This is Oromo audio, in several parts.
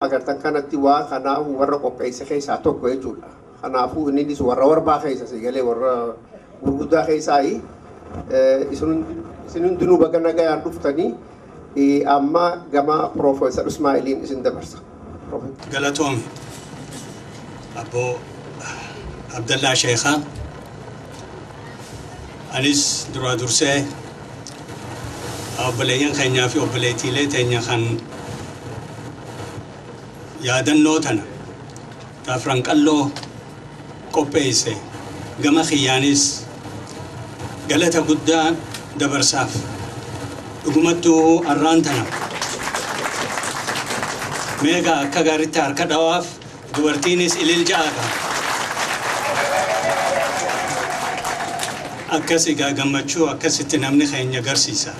Agartan kanatti waa kanaafuu warra qopheesse keessaa tokko jechuudha. Kanaafuu innis warra warbaa keessa si galee warra gurguddaa keessaayi. Isin hundinuu baga nagayaan dhuftanii amma gama Piroofeesar Ismaa'iliin isin dabarsa. Galatoome Abbo Abdallaa Sheekhaa, anis duraa dursee obboleeyyan keenyaa fi obboleettiilee teenya kan yaadannoo tana Afran Qalloo qopheesse gama kiyyaanis galata guddaa dabarsaaf. Dhugumattuu arraan tana meeqa akka gaaritti harka dhawaaf, dubartiinis ilil ja'aadha. Akkas egaa gammachuu akkasitti namni keenya agarsiisa.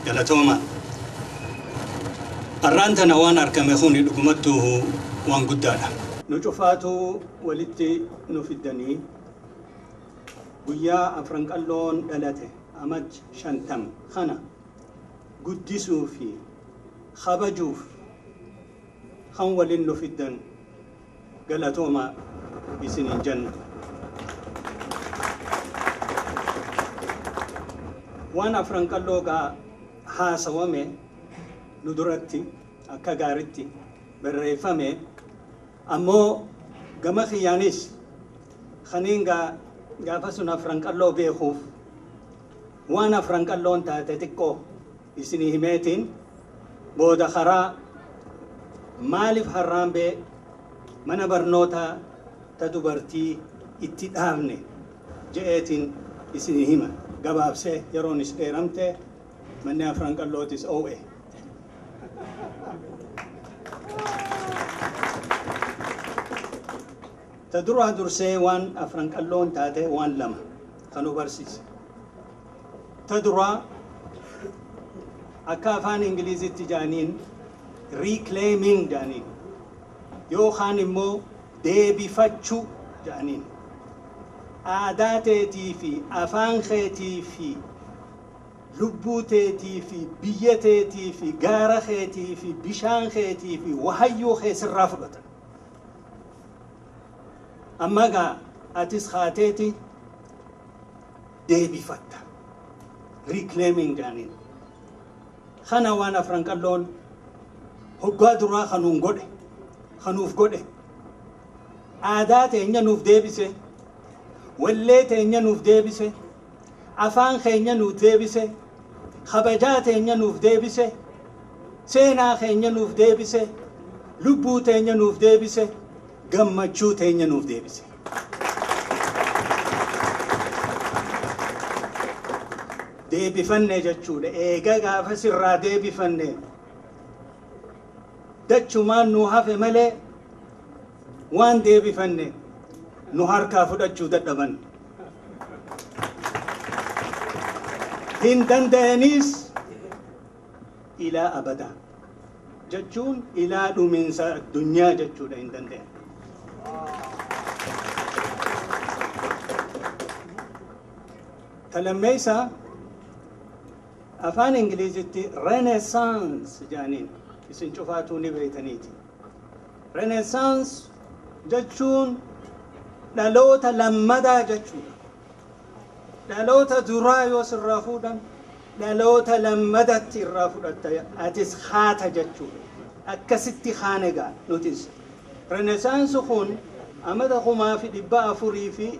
Galatooma. Arraan tana waan argame kuni dhugumattuu waan guddaadha. Nu cufaatu walitti nu fiddanii guyyaa Afran Qalloon dhalate amaj 50 kana guddisuu fi kabajuuf kan waliin nu fiddan galatooma isiniin jenna. Waan Afran Qalloo gaa haasawame nu duratti akka gaaritti barreeffame, ammoo gama kiyyaanis kaniin gaa gaafa sun Afran Qalloo beekuuf waan Afran Qalloon taate xiqqoo isinii himeetiin booda karaa maaliif Harraambee mana barnootaa ta dubartii itti dhaabne je'eetiin isinii hima gabaabsee, yeroonis dheeramte, manni Afran Qallootis oo'e. Ta duraa dursee waan Afran Qalloon taate waan lama kan nu barsiise. Ta duraa akka afaan Ingilizitti jedhaniin reclaiming jedhaniin yookaan immoo deebifachuu jedhaniin. Aadaa teetii fi afaan keetii fi lubbuu teetii fi biyya teetii fi gaara keetii fi bishaan keetii fi wahayyuu kee sirraa fudhatan. Amma gaa atis haateeti deebifatta. Reclaiming jedhaniin. Kana waan Afran Qalloon hoggaa duraa kanuun godhe, kanuuf godhe. Aadaa teenya nuuf deebise, wallee teenya nuuf deebise, afaan keenya nuuf deebise, kabajaa teenya nuuf deebise, seenaa keenya nuuf deebise, lubbuu teenya nuuf deebise, gammachuu teenya nuuf deebise. Deebifanne jechuudha. Eega gaafa sirraa deebifanne dachumaan nu hafe malee waan deebifanne nu harkaa fudhachuu dadhaban. Hin danda'anis ilaa abadaa jechuun ilaa dhumiinsa addunyaa jechuudha hin danda'an. Ta lammeessaa afaan Ingilizitti Renaissance jedhaniin, isin cufaatuu ni beeytaniiti. Renaissance jechuun dhaloota lammadaa jechuudha. Dhaloota duraa yoo sirraa fuudhan dhaloota lammadatti irraa fudhatta, atis haata jechuudha. Akkasitti haane gaa nutis. Renaissance kun amata 1400 fi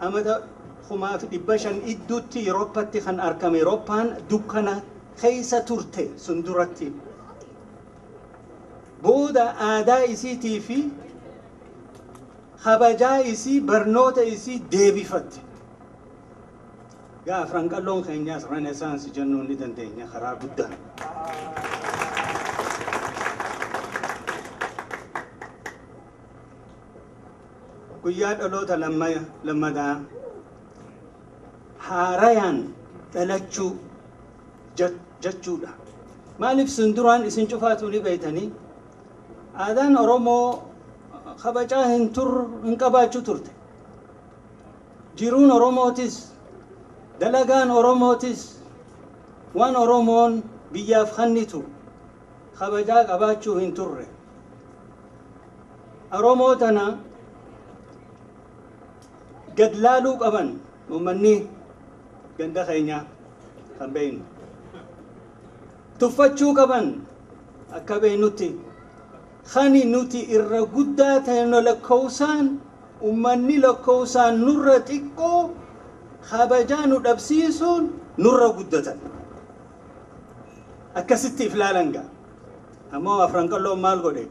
amata 1500 idduutti Yerooppatti kan argame. Yerooppaan dukkana keessa turte sun duratti. Booda aadaa isiitii fi kabajaa isii, barnoota isii deebifatte. Gaa Afran Qalloon keenyaas Renaissance jennuu ni dandeenya karaa guddaa. Guyyaa dhaloota lammadaa haarayaan dhalachuu jechuudha. Maaliif sun duraan isin cufaatu ni beeytanii aadaan Oromoo kabajaa hin tur hin qabaachuu turte. Jiruun Oromootis, dalagaan Oromootis, waan Oromoon biyyaaf kennitu kabajaa qabaachuu hin turre. Oromoo tana gad laaluu qaban uummanni ganda keenyaa kan beeknu. Tuffachuu qaban akka beeknutti kani nuti irra guddaa ta'e lakkoofsaan uummanni lakkoofsaan nurra xiqqoo kabajaa nu dhabsiisuun nurra guddatan. Akkasitti if laalan gaa. Ammoo Afran Qalloon maal godhe?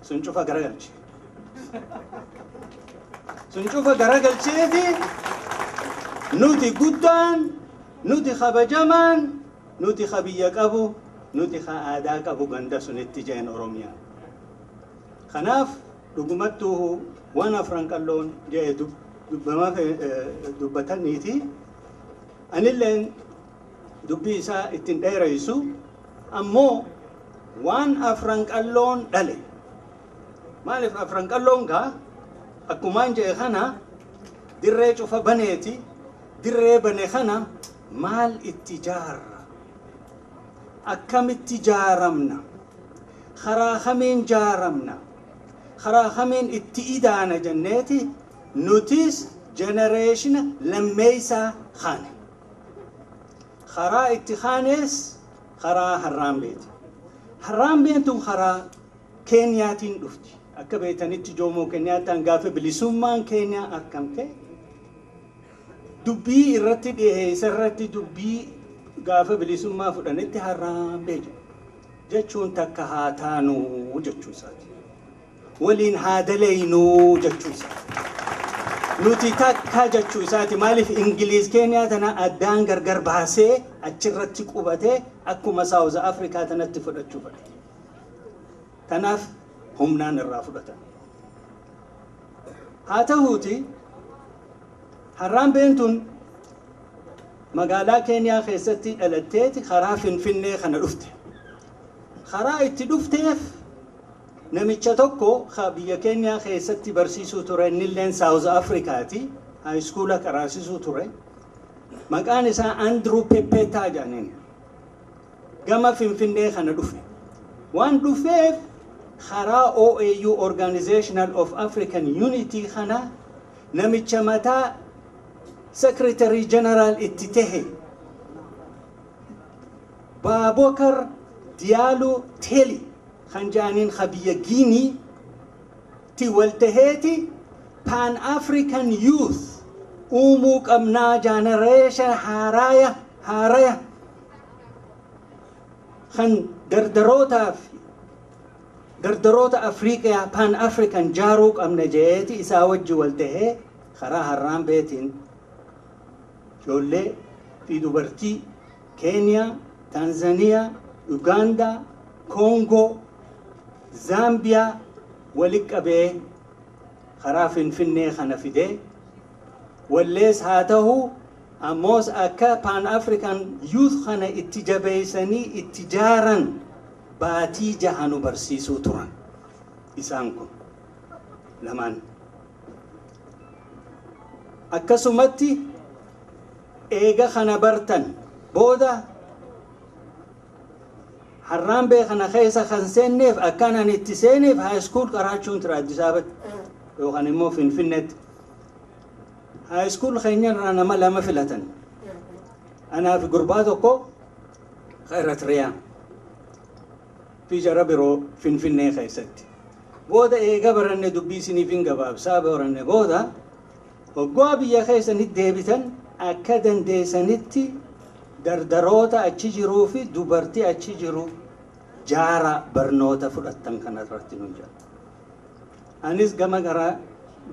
Sun cufa garagalche. Sun cufa garagalcheeti nuti guddaan, nuti kabajamaan, nuti ka biyya qabu, nuti ka aadaa qabu ganda sunitti jeen Oromiyaa. Kanaaf dhugumattuu waan Afran Qalloon jee dubbataniiti. Anilleen dubbii isaa ittiin dheereysu ammoo waan Afran Qalloon dhale. Maaliif Afran Qalloon gaa akkumaan jee kana dirree cufa baneeti, dirree bane kana maal itti jaarra? Akkamitti jaaramna? Karaa kamiin jaaramna? Karaa kamiin itti idaana jenneeti nutis generation lammeeysaa kaane. Karaa itti kaanes karaa Harraambeeti. Harraambeen tun karaa Keeniyaatiin dhufti. Akka beektanitti Joomoo Keeniyaataan gaafa bilisummaan Keeniyaa argamte dubbii irratti dhiyeessa irratti dubbii gaafa bilisummaa fudhanitti Harraambee jedhu. Jechuun takka haa taanuu jechuu isaati. Waliin haa daleynuu jechuu isaati. Nuti takka jechuu isaati. Maaliif Ingiliiz Keeniyaa tana addaan gargar baasee achirratti qubatee akkuma South Afrikaa tanatti fudhachuu fedhe. Kanaaf humnaan irraa fudhatan. Haa ta'uuti Harraambeen tun magaalaa Keeniyaa keessatti dhalatteeti karaa Finfinnee kana dhufte. Karaa itti dhufteef namicha tokko biyya Keeniyaa keessatti barsiisuu ture, innilleen South Afrikaati, high school qaraasisuu ture. Maqaan isaa Andrew Pepeta jedhaniin. Gama Finfinnee kana dhufe. Waan dhufeef karaa OAU, Organizational of African Unity kana, namicha mataa Secretary General itti tahe Baabokar Diallo Teli kan jedhaniin ka biyya Giinii ti wal taheeti Pan African Youth uumuu qabnaa, generation haaraya haaraya kan dardarootaaf dardaroota Afriikaa Pan African jaaruu qabna jeeti isaa wajji wal tahee karaa Harraambeetiin ijoollee fi dubartii Keeniyaa, Taanzaniyaa, Ugaandaa, Koongoo, Zaambiyaa walitti qabee karaa Finfinnee kana fidee wallees haa ta'u ammoos akka Pan African Youth kana itti jabeessanii itti jaaran baatii 6 nu barsiisuu turan isaan kun lamaan. Akkasumatti eega kana bartan booda Harraambee kana keessa kan seenneef akkaan ani itti seeneef high school qaraachuun ture Addis Ababatti yookaan immoo Finfinneetti. High school keenyarraa nama lama filatan. Anaa fi gurbaa tokko Eritiriyaa fi jara biroo Finfinnee keessatti. Booda eega baranne, dubbii isiniif hin gabaabsaa, baranne booda hoggaa biyya keessanitti deebitan akka dandeessanitti dardaroota achi jiruu fi dubartii achi jiru jaara barnoota fudhattan kana irratti nu jedha. Anis gama gara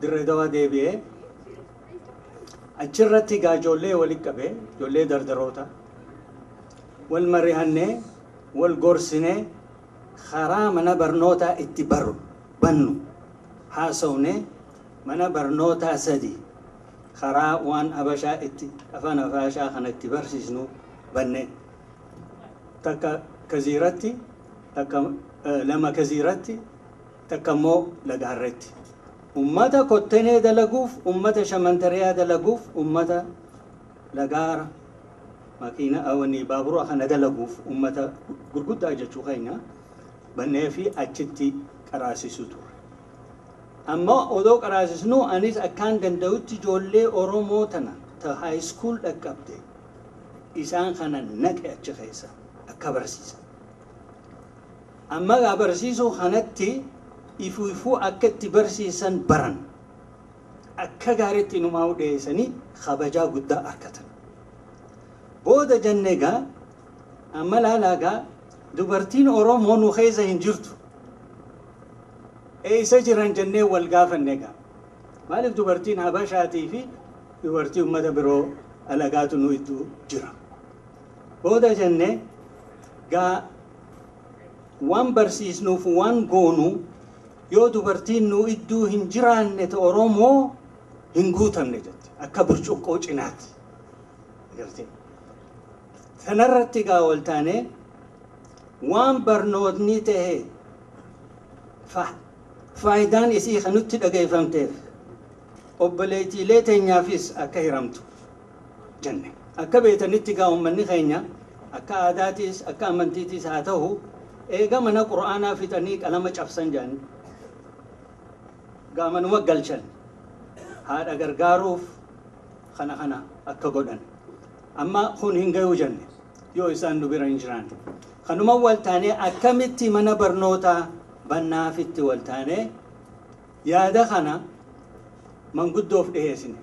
Dirree Dawaa deebi'ee achirratti gaa ijoollee walitti qabee, ijoollee dardaroota wal marihannee wal gorsinee karaa mana barnootaa itti baru bannu haasofnee mana barnootaa sadi karaa waan Habashaa itti afaan Habashaa kana itti barsiisnu banne. Takka Kaziiratti, takka lama Kaziiratti, takka immoo Lagaarretti. Ummata Kottenee dalaguuf, ummata Shamantariyaa dalaguuf, ummata Lagaara makiina awanii baabura kana dalaguuf, ummata gurguddaa jechuu keenya bannee fi achitti qaraasisuu ture. Amma odoo qaraasisnu anis akkaan danda'utti ijoollee Oromoo tana ta high school dhaqqabde isaan kana naqe achi keessa akka barsiisan. Amma gaa barsiisuu kanatti ifuu akka itti barsiisan baran akka gaariitti inumaa dhiyeessanii kabajaa guddaa argatan. Booda jenne gaa amma laalaa gaa dubartiin Oromoo nu keessa hin jirtu. Eessa jiran jennee wal gaafanne gaa. Maaliif dubartiin Habashaatii fi dubartii uummata biroo alagaatu nu iddoo jira. Booda jenne gaa waan barsiisnuuf waan goonu yoo dubartiin nu iddoo hin jiraanne ta Oromoo hin guutamne jette akka burcuqqoo cinaatti. Agartee. Sanarratti gaa wal taanee waan barnootni ta'e faayidaan isii kan nutti dhageeffamteef obboleettiilee teenyaafis akka hiramtu jenne. Akka beetanitti gaa uummanni keenya akka aadaatiis akka amantiitiis haa ta'u eega mana qura'aanaa fixanii qalama cabsan jedhan gaamanuma galchan haadha gargaaruuf kana kana akka godhan. Amma kun hin gayu jenne yoo isaan nu bira hin jiraanne. Kanuma wal taanee akkamitti mana barnootaa bannaafitti wal taanee yaada kana manguddoof dhiyeessine.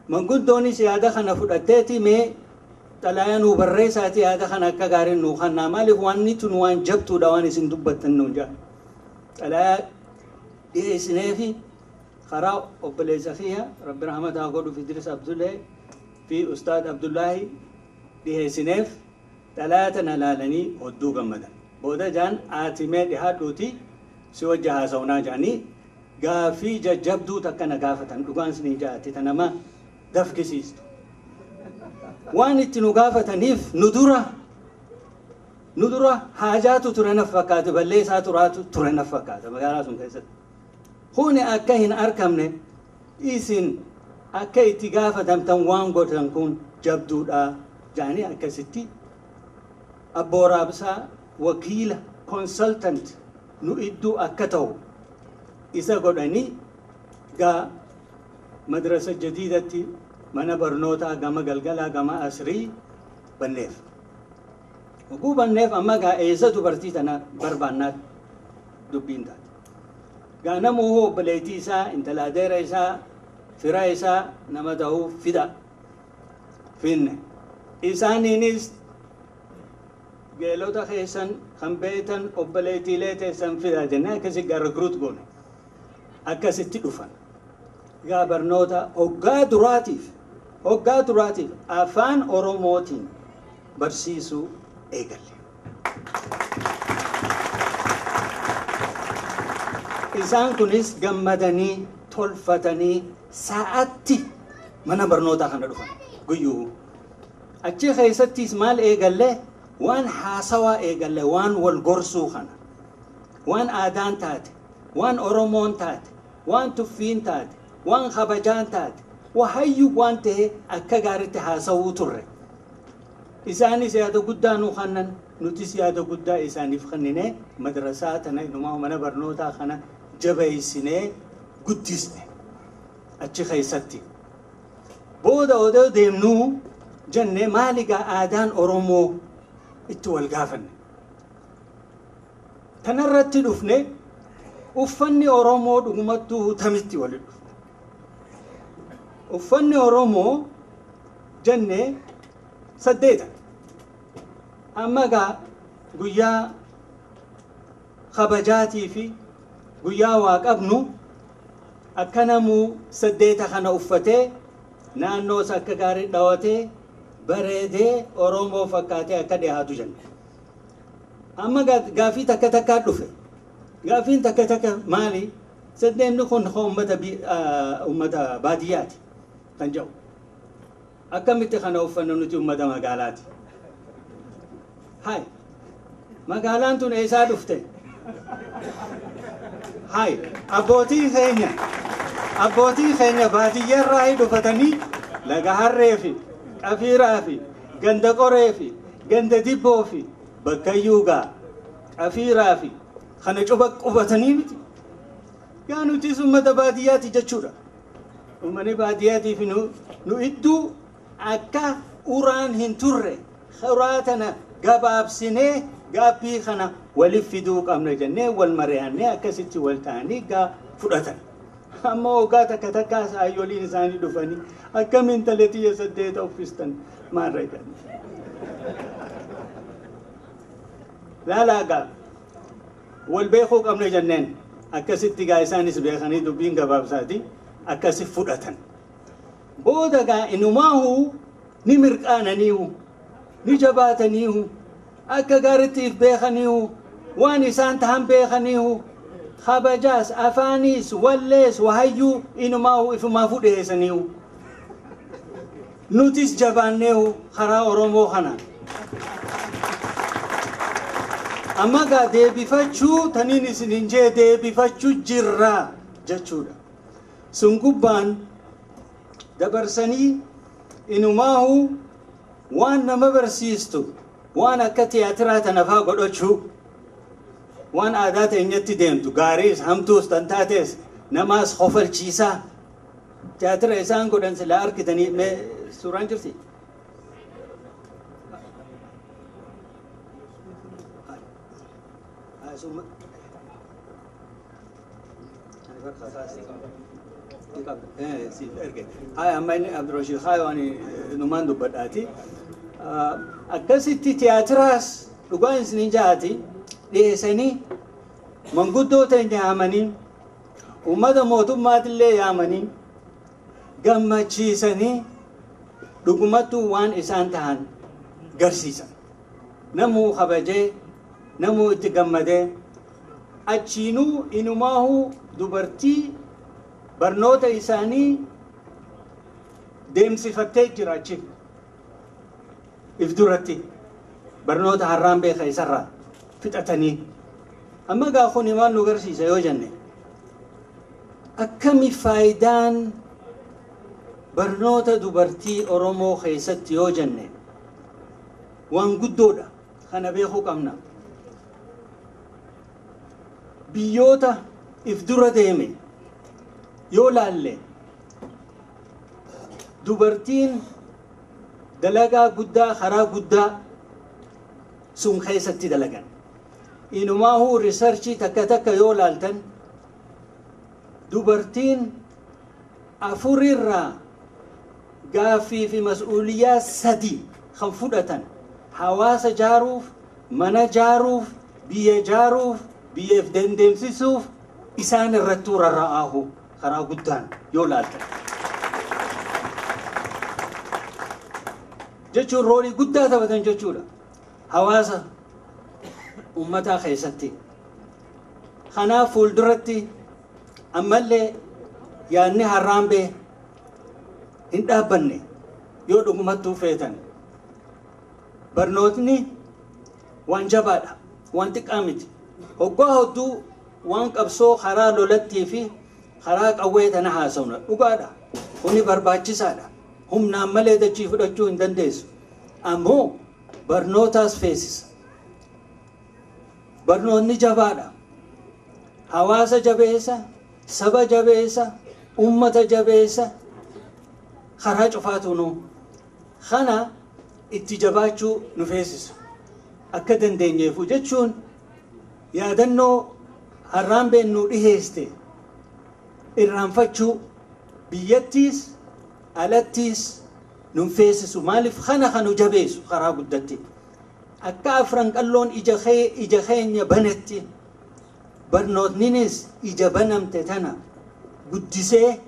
Manguddoonis yaada kana fudhatteeti mee xalayaa nuu barreessaati yaada kana akka gaariin nuu kannaa maaliif wanni tun waan jabtuudha waan isin dubbattan nuun jedha. Xalayaa dhiyeessineefi karaa obboleessa kiyya Rabbi rahmataa godhuuf Idris Abdullee fi Ustaad Abdullaahi dhiyeessineef xalayaa tana laalanii hodduu gammadan. Booda jaan aatimee dhihaadhuuti si wajja haasawnaa jedhanii gaafii jajjabduu takka na gaafatan dhugaan sinii jaate ta nama dafkisiistu. Waan itti nu gaafataniif nu dura haajaatu ture naf fakkaate balleessaa turaatu ture naf fakkaate magaalaa sun keessatti. Kuni akka hin argamne isin akka itti gaafatamtan waan godhan kun jabduudha jedhanii akkasitti abboo raabsaa wakiila consultant nu iddoo akka ta'u isa godhanii gaa madrasa jadiidatti mana barnootaa gama galgalaa gama asrii banneef. Oguu banneef amma gaa eessa dubartii tana barbaannaa dubbiin taate. Gaa namuu obboleettii isaa intala adeera isaa fira isaa nama ta'uu fida finne. Isaaniinis geelota keessan kan beektan obboleettiilee teessan fida jennee akkasi gaa recruit goone. Akkasitti dhufan. Gaa barnoota hoggaa duraatiif afaan Oromootiin barsiisuu eegalle. Isaan kunis gammadanii tolfatanii sa'aatti mana barnootaa kana dhufan guyyuu. Achi keessattis maal eegalle waan haasawaa eegalle waan wal gorsuu kana waan aadaan taate waan Oromoon taate waan tuffiin taate waan kabajaan taate wahayyu waan ta'e akka gaariitti haasawuu turre. Isaanis yaada guddaa nu kannan nutis yaada guddaa isaaniif kennine madrasaa tana inumaa mana barnootaa kana jabeessinee guddisne achi keessatti. Booda odoo deemnuu jenne maaligaa aadaan Oromoo itti wal gaafanne. Tanarratti dhufne uffanni Oromoo dhugumattuu tamitti walitti dhufne. Uffanni Oromoo jenne 8. Amma gaa guyyaa kabajaatii fi guyyaa waa qabnu akka namuu 8 kana uffatee naannoos akka gaarii dhawatee bareedee Oromoo fakkaatee akka dhiyaatu jenne. Amma gaafii takka takkaa dhufe. Gaafiin takka takka maali? Saddeenni kun uummata baadiyyaati kan jedhu. Akkamitti kana uffanna nuti uummata magaalaati? Hai, magaalaan tun eessaa dhufte? Hai, abbootii keenya baadiyyaarraa dhufatanii laga harree fi qafiiraa fi ganda qoree fi ganda dibboo fi bakkayyuu gaa qafiiraa fi kana cuba qubatanii miti. Gaa nutis uummata baadiyyaati jechuudha. Uummanni baadiyyaatiif nu idduu akka uraan hin turre uraa tana gabaabsinee gaaffii kana waliif fiduu qabna jennee wal mari'annee akkasitti wal ta'anii gaa fudhatan. Amma hoggaa takka takkaas hayyoliin isaanii dhufanii akkamiin intala tiyya 8 uffistan maarra jedhan. Laalaa gaa wal beekuu qabna jenneen akkasitti gaa isaanis beekanii dubbiin gabaabsaati akkasi fudhatan. Booda gaa inumaahu ni mirqaananiihu ni jabaataniihu akka gaariitti if beekaniihu waan isaan tahan beekaniihu kabajaas afaaniis wallees wahayyuu inumaahu ifumaa fudheessaniihu. Nutis jabaanneehu karaa Oromoo kanaan. Amma gaa deebifachuu taniin isin hin jee deebifachuu jirra jechuudha. Sun gubbaan dabarsanii inumaahu waan nama barsiistu waan akka tiyaatiraa tanafaa godhachuu waan aadaa teenyatti deemtu gaariis hamtuus tan taates namaas hofalchiisaa tiyaatira isaan godhan silaa arkitanii mee suuraan jirti? Amma inni Abdirashiid Haayoo ani numaan dubbadhaati. Akkasitti tiyaatiraas dhugaan isiniin jaati dhiyeessanii manguddoo teenya yaamanii uummata mootummaatillee yaamanii gammachiisanii dhugumattuu waan isaan tahan garsiisan. Namuu kabajee namuu itti gammadee achiinuu inumaahuu dubartii barnoota isaanii deemsifattee jira achi if duratti barnoota harraan beeka isarraa fixatanii. Amma gaa kun maal nu garsiisa yoo jenne akkami faayidaan barnoota dubartii Oromoo keessatti yoo jenne waan guddoodha kana beekuu qabna. Biyyoota if dura deeme yoo laalle dubartiin dalagaa guddaa karaa guddaa sun keessatti dalagan. Inumaahuu riisarchii takka takka yoo laaltan dubartiin 4 irraa gaaffii fi mas'uuliyyaa 3 kan fudhatan hawaasa jaaruuf, mana jaaruuf, biyya jaaruuf, biyyaaf dandeemsisuuf isaan irrattuu rarra'aahu karaa guddaan yoo laaltan. Jechuun roolii guddaa taphatan jechuudha. Hawaasa uummataa keessatti. Kanaaf fuulduratti ammallee yaadni harraambee hin dhaabbanne yoo dhugumattuu feetan. Barnootni waan jabaadha, waan xiqqaa miti. Hoggaa hedduu waan qabsoo karaa lolattii fi karaa qawwee tana haasawna dhugaadha. Kuni barbaachisaadha. Humnaan malee dachii fudhachuu hin dandeessu. Ammoo barnootaas feesisa. Barnoonni jabaadha. Hawaasa jabeessa, saba jabeessa, uummata jabeessa karaa cufaatu nu. Kana itti jabaachuu nu feesisa. Akka dandeenyeefu jechuun yaadannoo harraambeen nu dhiheeste irraanfachuu biyyattiis alattiis nun feesisu. Maaliif kana kanu jabeessu karaa guddatti. Akka afran qalloon ija keenya banetti barnootninis ija banamte tana guddisee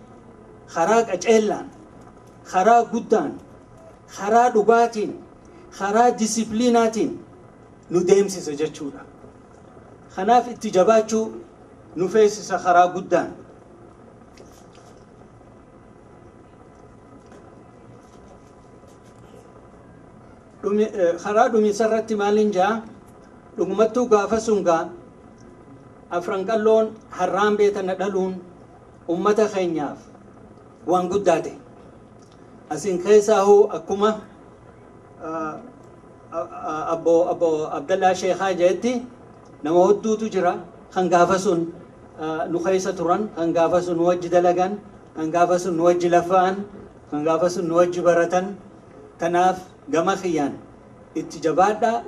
karaa qaceellaan, karaa guddaan, karaa dhugaatiin, karaa disipliinaatiin nu deemsisa jechuudha. Kanaaf itti jabaachuu nu feesisa karaa guddaan. Karaa dhumiinsa irratti maaliin jaa dhugumattuu gaafa sun gaa afran qalloon harraambee tana dhaluun uummata keenyaaf waan guddaa ta'e. Asin keessaa hoo akkuma abbo Abdallaa Sheekhaa jedhetti nama hedduutu jira kan gaafa sun Nu keessa turan, kan gaafa sun nu wajji dalagan, kan gaafa sun nu wajji lafa'an, kan gaafa sun nu wajji baratan. Tanaaf gama kiyyaan itti jabaadhaa.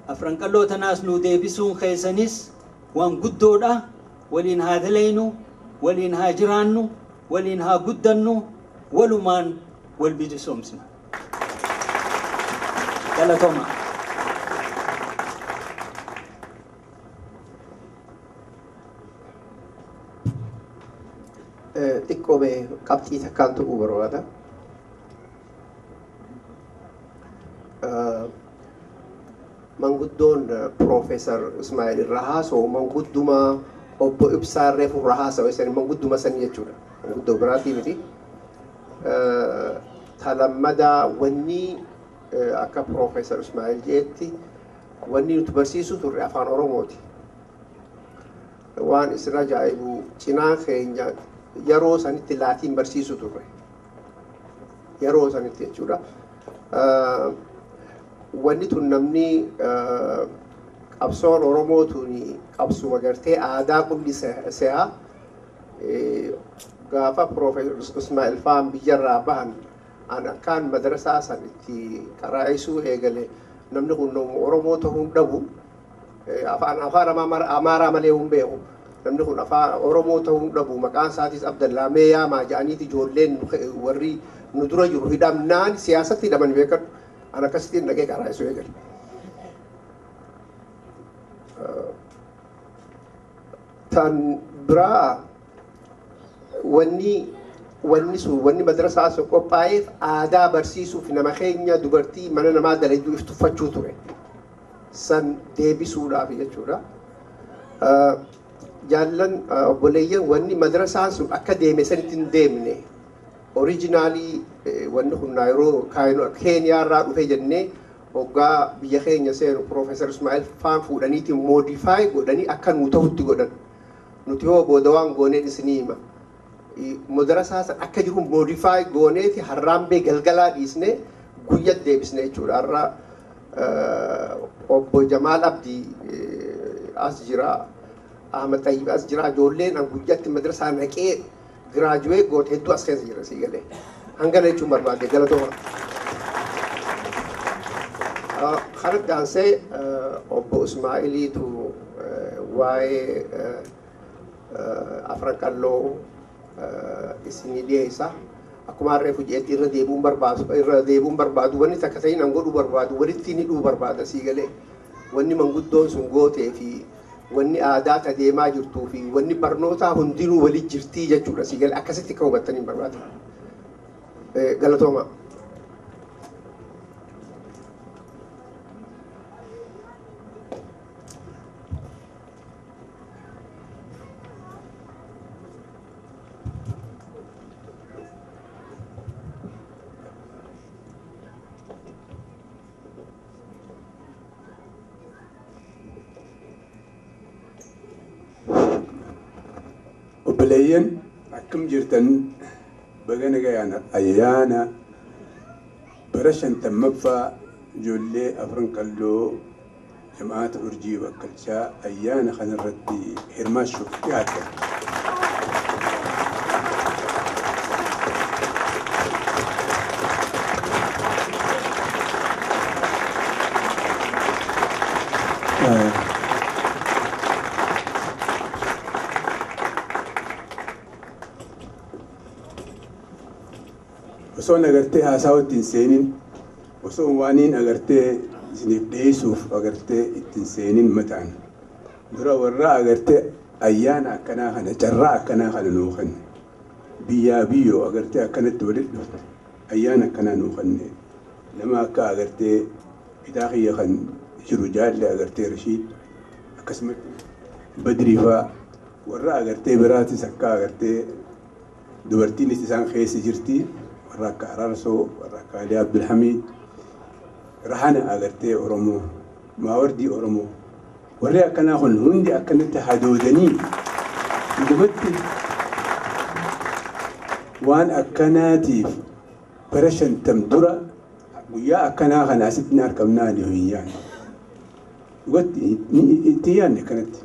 Afran Qalloo tanaas nu deebisuun keessanis waan guddoodha. Waliin haa dalaynu, waliin haa jiraannu, waliin haa guddannu, walumaan wal bilisoomsina. Galatooma. Xiqqoo mee qabxii takkaan tuquu barbaada. Manguddoon Piroofeesar Ismaa'eel irraa haasa'u mangudduma obbo Ibsaa Reefu irraa haasa'u isan mangudduma san jechuudha. Manguddoo biraatii miti. Talammadaa wanni akka Piroofeesar Ismaa'eel jedhetti wanni nuti barsiisu turre afaan Oromooti. Waan isin ajaa'ibu cinaa keenya yeroo sanitti laatiin barsiisu turre. Yeroo sanitti jechuudha. Wanni tun namni qabsoon Oromoo tuni qabsuma gartee aadaa qulli se'a. Gaafa Piroofeesar Ismaa'eel faan biyyarraa bahan an akkaan madrasaa san itti qaraa'isuu eegale namni kun nama Oromoo ta'uu dhabu afaan Amaaraa malee hin beeku. Namni kun afaan Oromoo ta'uu dhabu maqaan isaatis Abdallaa Meeyaamaa jedhaniiti ijoolleen warri nu dura jiru hidhamnaan siyaasatti hidhaman beekadhu. An akkasittiin dhaqee qaraa'isuu eegale. Tan biraa wanni sun wanni madrasaa sun qophaa'eef aadaa barsiisuuf nama keenya dubartii mana namaa dalaguu if tuffachuu ture. San deebisuudhaaf jechuudha. Jaallan obboleeyyan wanni madrasaan sun akka deeme sanitti hin deemne. Oriijinaalii wanni kun yeroo Keeniyaarraa dhufe jennee hoggaa biyya keenya seenu Piroofeesar Ismaa'eel faan fuudhaniitiin moodifaay godhanii akka nuu ta'utti godhan. Nuti hoo booda waan gooneen isinii hima. Madrasaa san akka jiru moodifaay gooneeti harraambee galgalaa dhiisnee guyyaa deebisne jechuudha. Har'a obbo Jamaal Abdii as jira. Ahmad Tayyib as jira. Ijoolleen an guyyaatti madrasaa naqee giraajuwee goote hedduu as keessa jira sii galee. Hangana jechuun barbaade galatooma. Kanatti aansee obbo Ismaa'iliitu waa'ee Afran Qalloo isinii dhiyeessa. Akkuma harree fujeetti irra deebi'uun barbaadu irra deebi'uun barbaadu wanni takka ta'in an godhuu barbaadu walitti ni dhuu barbaada sii galee. Wanni manguddoon sun gootee fi wanni aadaa ta deemaa jirtuu fi wanni barnootaa hundinuu walit jirtii jechuudha sii galee akkasitti akka hubattanii barbaada. Galatooma. Obboleeyyan akkam jirtan baga nagayaan ayyaana bara 50ffaa ijoollee Afran Qalloo jamaata Urjii Bakkalchaa ayyaana kanarratti hirmaachuuf dhiyaatan. Osoon agartee haasawa ittiin seenin, osoo waaniin agartee isiniif dhiyeessuuf agartee ittiin seenin mataan dura warra agartee ayyaana akkanaa kana carraa akkanaa kana nuu kenne biyyaa biyyoo agartee akkanatti walitti dhufte ayyaana akkanaa nuu kenne nama akka agartee bitaa kiyya kan jiru jaalle agartee Rashiid akkasumatti Badrii fa'aa warra agartee biraatis akka agartee dubartiinis isaan keessa jirti. Warra akka Araarsoo, warra akka Alii Abdulhamiid, Rahana agartee Oromoo, Maawardii Oromoo. Warri akkanaa kun hundi akkanatti hadoodanii dhugumatti waan akkanaatiif bara 50 dura guyyaa akkanaa kana asitti ni argamnaa ni hin yaadne. Dhugatti itti yaadne akkanatti.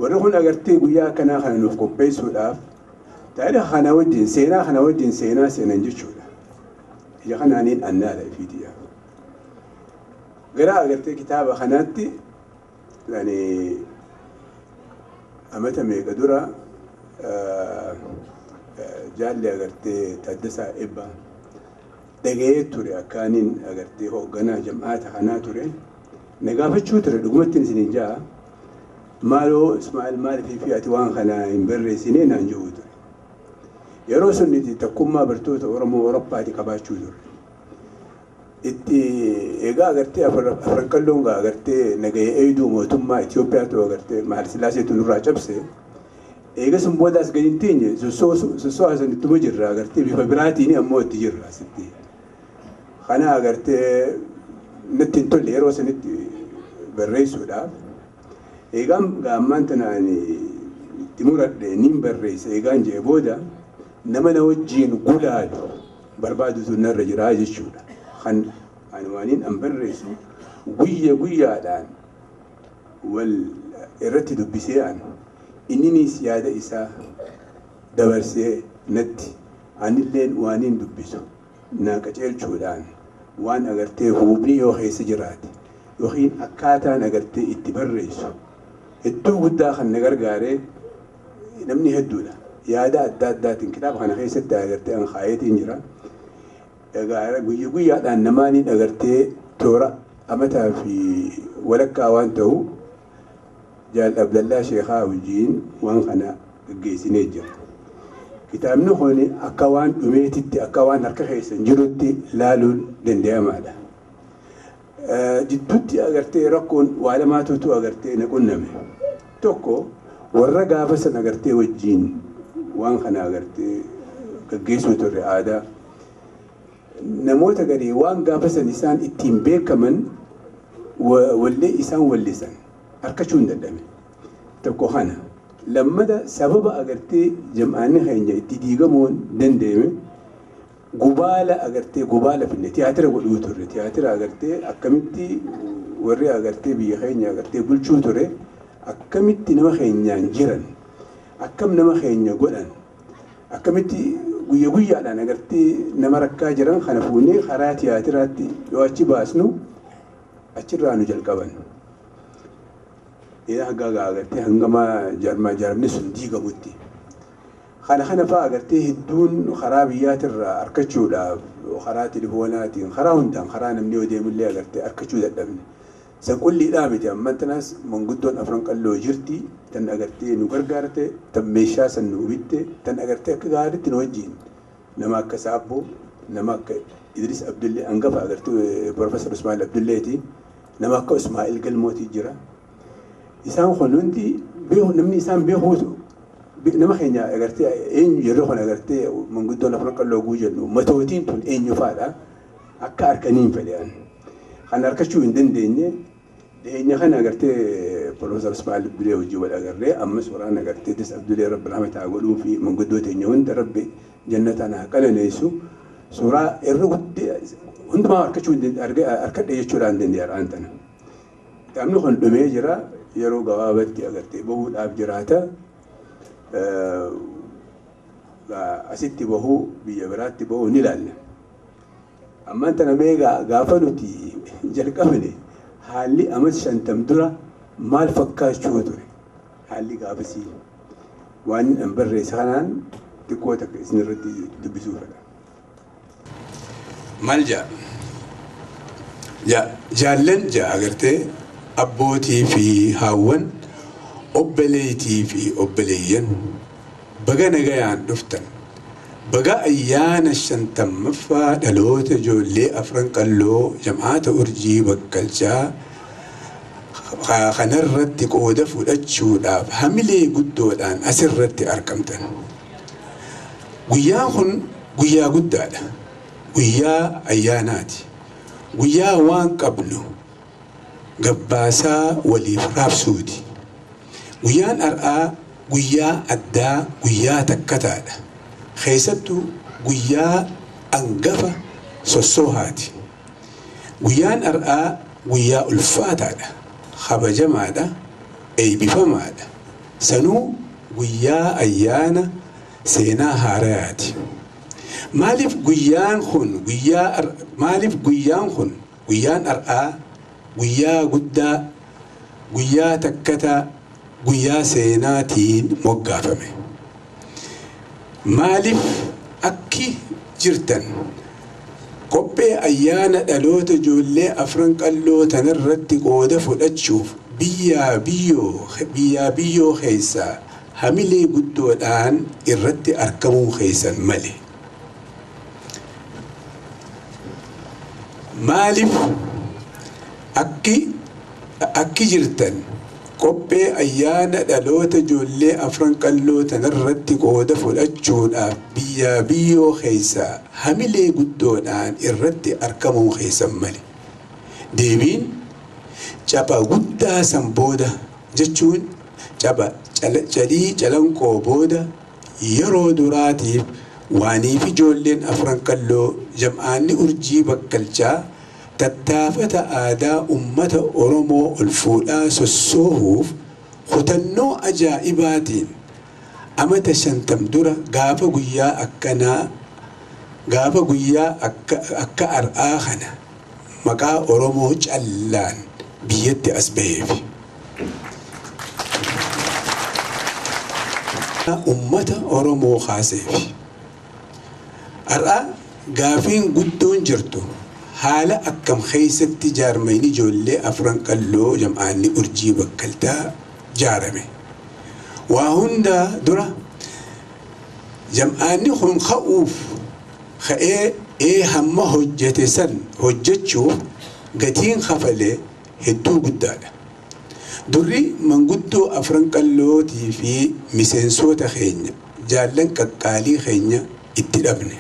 Warri kun agartee guyyaa akkanaa kana nuuf qopheessuudhaaf taariika kana wajjin seenaa kana wajjin seenaa seenan jechuudha. Ija kanaaniin annaadha ifiitiyaa. Gara agartee kitaaba kanaatti yani amata meeqa dura jaalli agartee Taaddasaa Eebbaa dhaga'ee ture akkaaniin agartee hoogganaa jam'aata kanaa ture. Na gaafachuu ture dhugumatti isiniin ja'a. Maaloo Ismaa'eel maaliif fi ati waan kana hin barreessine naan jedhu ture. Yeroo sun nuti tokkummaa bartoota Oromoo Awurooppaati qabaachuu ture. Itti egaa agartee afran qalloon gaa agartee nagahee eegduu mootummaa Itoophiyaatu agartee Mahaal Sillaaseetu nurraa cabse. Eega sun boodaas gadi hin teenye sossoo san ittuma jirra agartee bifa biraatiin ammoo itti jirra asitti. Kana agartee natti hin tolle yeroo sanitti barreessuudhaaf. Eegaan ammaan tanaan itti muradhe niin barreessa eegaan jee booda nama na wajjiin gulaalu barbaadutu narra jira jechuudha. Kan ani waaniin an barreessu guyya guyyaadhaan wal irratti dubbisee an inninis yaada isaa dabarsee natti anilleen waaniin dubbisu naa qaceelchuudhaan waan agartee hubni yoo keessa jiraate yookiin akkaataan agartee itti barreessu hedduu guddaa kan na gargaaree namni hedduudha. Yaada adda addaatiin kitaaba kana keessatti agartee an kaayetiin jira. Egaa guyya guyyaadhaan namaaniin agartee toora amataa fi walakkaa waan ta'u Jaal Abdallaa Sheekaa wajjiin waan kana gaggeessinee jira. Kitaabni kun akka waan dhumeetitti akka waan harka keessan jirutti laaluun danda'amaadha. Jidduutti agartee rakkoon waa lamaatutu agartee na qunname. Tokko warra gaafa san agartee wajjiin waan kana agartee gaggeessuu turre aadaa. Namoota garii waan gaafa san isaan ittiin beekaman wallee isaan wallisan harkachuu hin dadhabe. Tokko kana. Lammada sababa agartee jam'aanni keenya itti diigamuun danda'ame gubaala agartee gubaala finne tiyaatira godhuu turre tiyaatira agartee akkamitti warri agartee biyya keenya agartee bulchuu ture akkamitti nama keenyaan jiran akkam nama keenya godhan akkamitti guyya guyyaadhaan agartee nama rakkaa jiran kana fuunee karaa tiyaatiraatti yoo achi baasnu achirraa nu jalqaban. Hanga agartee hangama jaarmni sun diigamutti. Kana kana fa'aa agartee hedduun karaa biyyaatirraa harkachuudhaaf karaa telefoonaatiin karaa hundaan karaa namni yoo deemullee agartee harkachuu dadhabne. San qulliidhaa miti amman tanaas manguddoon afran qalloo jirti tan agartee nu gargaarte tan meeshaa san nu bitte tan agartee akka gaariitti nu wajjiin nama akka Saabboo nama akka Idris Abdullee hangafa agartee Profeesar Ismaa'il Abdulleeti nama akka Ismaa'il Galmootii jira. Isaan kun hundi namni isaan beekuutu nama keenya agartee eenyu jirru kun agartee manguddoon afran qalloo guu jennu matootiin tun eenyu fa'aadha akka harkaniin fedhan. Kan harkachuu hin dandeenye dhiyeenya kana agartee Profeesar Ismaa'il Abdullee hojii wal agarree ammas waraana agartee Idris Abdullee Rabbi rahmataa godhuu fi manguddoo teenya hunda Rabbi jannataan haa qananeessu suuraa irra hundumaa harkachuu harkadhe jechuudhaan danda'e har'aan tana. Kitaabni kun dhumee jira yeroo gabaabatti agartee bahuudhaaf jiraata. Asitti bahuu biyya biraatti bahuu ni ilaalla. Ammaan tana mee gaafa nuti jalqabne haalli amata 50 dura maal fakkaachuu ture haalli gaafasii waan an barreesse kanaan xiqqoo takka isinirratti dubbisuu fedha. Maal jaa? Jaallan jaa agartee abbootii fi haawwan obboleettii fi obboleeyyan baga nagayaan dhuftan. Baga ayyaana 50ffaa dhaloota ijoollee afran qalloo jam'aata urjii bakkalchaa kanarratti qooda fudhachuudhaaf hamilee guddoodhaan asirratti argamtan. Guyyaan kun guyyaa guddaadha. Guyyaa ayyaanaati. Guyyaa waan qabnu gabbaasaa waliif raabsuuti. Guyyaan har'aa guyyaa addaa guyyaa takkataadha. Keessattuu guyyaa hangafa sossoohaati. Guyyaan har'aa guyyaa ulfaataadha. Kabajamaadha. Eebbifamaadha. Sanuu guyyaa ayyaana seenaa haarayaati. Maaliif guyyaan kun guyyaan har'aa guyyaa guddaa guyyaa takkataa guyyaa seenaatiin moggaafame? Maaliif akki jirtan qophee ayyaana dhaloota ijoollee afran qalloo tanarratti qooda fudhachuuf biyyaa biyyoo keessaa hamilee guddoodhaan irratti argamuu keessan male? Maaliif akki jirtan qophee ayyaana dhaloota ijoollee afran qalloo tanarratti qooda fudhachuudhaaf biyyaa biyyoo keessaa hamilee guddoodhaan irratti argamuu keessan male? Deebiin caba guddaa san booda jechuun caba calii calanqoo booda yeroo duraatiif waaniif ijoolleen afran qalloo jam'aanni urjii bakkalchaa tattaafata aadaa ummata Oromoo ol fuudhaa sossoohuuf kutannoo ajaa'ibaatiin amata 50 dura gaafa guyyaa akkanaa gaafa guyyaa akka har'aa kana maqaa Oromoo callaan biyyatti as baheef. Ummata Oromoo kaaseef. Har'a gaafiin guddoon jirtu haala akkam keessatti jaarmayni ijoollee afran qalloo jam'aanni urjii bakkaltaa jaarame. Waa hundaa dura jam'aanni kun ka'uuf ka'ee hamma hojjete san hojjechuuf gatiin kafalee hedduu guddaadha. Durri manguddoo afran qallootii fi miseensota keenya jaallan qaqqaalii keenya itti dhabne.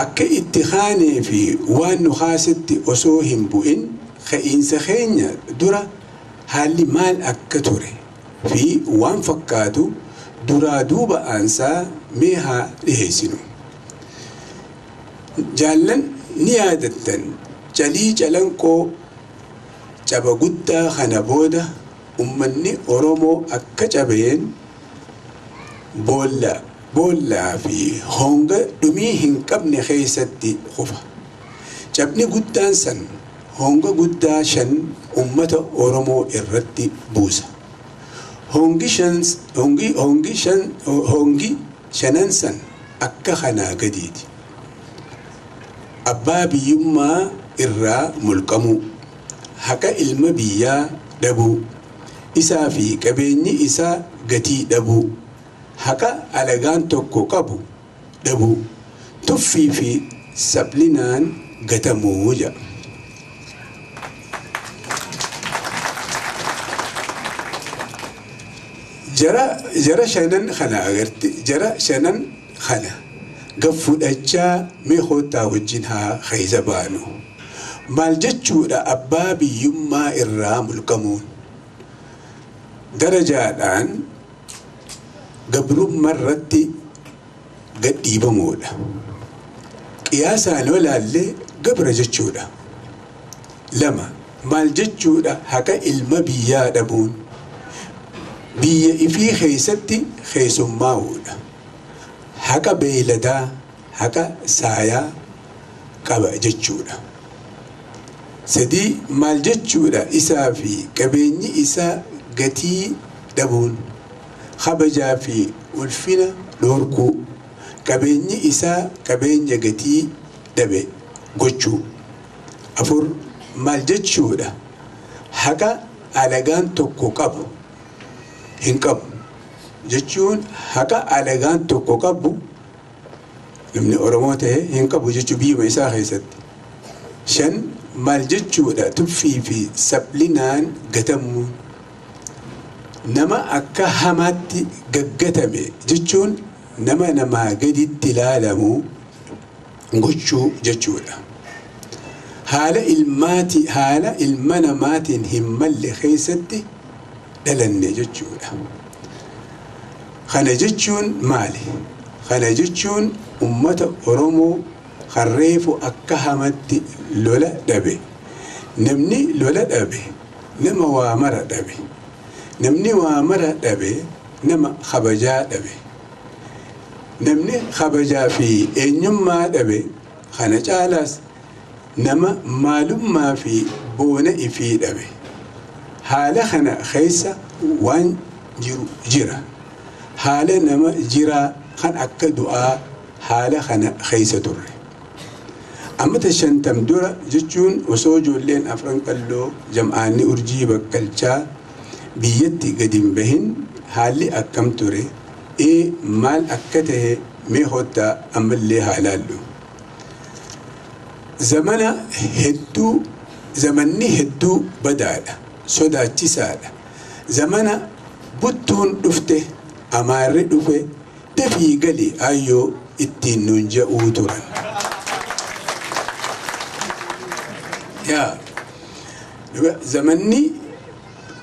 Akka itti kaanee fi waan nu kaasetti osoo hin bu'in ka'iinsa keenya dura haalli maal akka ture fi waan fakkaatu duraa duuba aansaa mee haa dhiheessinu. Jaallan ni yaadattan calii calanqoo caba guddaa kana booda ummanni Oromoo akka cabeen boollaa fi honga dhumii hin qabne keessatti kufa. Cabni guddaan san honga guddaa 5 ummata Oromoo irratti buusa. Hongi shanan san akka kanaa gadiiti. Abbaa biyyummaa irraa mulqamuu, haqa ilma biyyaa dhabuu, isaa fi qabeenyi isaa gatii dhabuu, haqa alagaan tokko qabu dhabuu, tuffii fi sablinaan gatamuu jedha. Jara shanan kana agarti jara shanan kana gaffudhachaa mee hoottaa wajjin haa keessa baanu. Maal jechuudha abbaa biyyummaa irraa mulqamuun? Darajaadhaan gabrummaa irratti gadhiibamuudha. Qiyaasaan yoo ilaalle gabra jechuudha. 2 maal jechuudha haqa ilma biyyaa dhabuun? Biyya ifii keessatti keessummaa'uudha. Haqa beeyladaa, haqa saayaa qaba jechuudha. 3 maal jechuudha isaa fi qabeenyi isaa gatii dhabuun? Kabajaa fi ulfina dhoorkuu, qabeenyi isaa qabeenya gatii dhabe gochuu. 4 maal jechuudha haqa alagaan tokko qabu hin qabu jechuun haqa alagaan tokko qabu namni Oromoo ta'e hin qabu jechuu biyyuma isaa keessatti. 5 maal jechuudha tuffii fi sablinaan gatamuun? Nama akka hamaatti gaggatame jechuun nama namaa gaditti ilaalamu gochuu jechuudha. Haala ilma namaatiin hin malle keessatti dhalanne jechuudha. Kana jechuun maali? Kana jechuun ummata Oromoo harreefu akka hamatti lola dhabe. Namni lola dhabe nama waa mara dhabe. Namni waa mara dhabe nama kabajaa dhabe. Namni kabajaa fi eenyummaa dhabe kana caalaas nama maalummaa fi boona ifii dhabe. Haala kana keessa waan jiru jira. Haala nama jiraa kan akka du'aa haala kana keessa turre. Ammata 50 dura jechuun osoo ijoolleen afran qalloo jam'aanni urjii bakkalchaa biyyatti gadi hin bahin haalli akkam ture maal akka tahe mee hottaa ammallee haa ilaallu. Zamana hedduu zamanni hedduu badaadha sodaachisaadha. Zamana buttuun dhufte amaarri dhufe dafii gali ayyoo ittiin nuun ja'uu turan. Yaa zamanni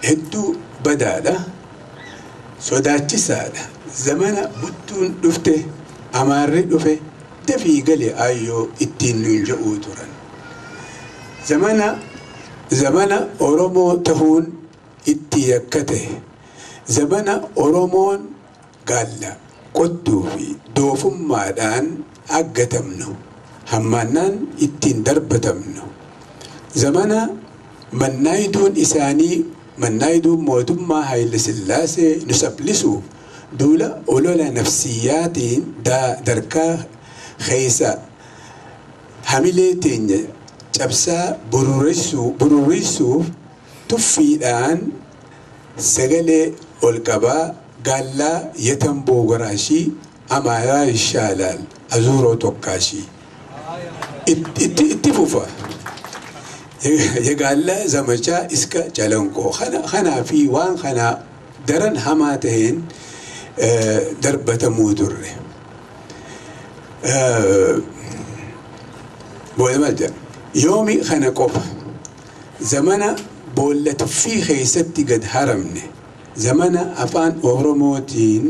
hedduu badaadha sodaachisaadha. Zamana buttuun dhufte amaarri dhufe dafii gali ayyoo ittiin nuun ja'uu turan. Zamana Oromoo tahuun itti yakka ta'e. Zamana Oromoon gaalla qottuu fi doofummaadhaan aggatamnu hammaannaan ittiin darbatamnu. Zamana mannaayiduun isaanii mannaayiduun mootummaa Haayile Sillaasee nu sablisuuf duula olola nafsiyyaatiin darkaa keessa hamilee teenya cabsaa bururreessuuf tuffiidhaan sagalee ol qabaa gaallaa yatamboo goraashii amaaraa ishaalaal azuuroo tokkaashii itti fufa. የጋላ ዘመቻ እስከ ጨለንቆ ከናፊ ዋን ከና ደረን ሀማ ተሄን darbatamuu turre. Booda maal jedha? Yoomi kana qofa zamana boolla tuffii keessatti gad haramne zamana afaan Oromootiin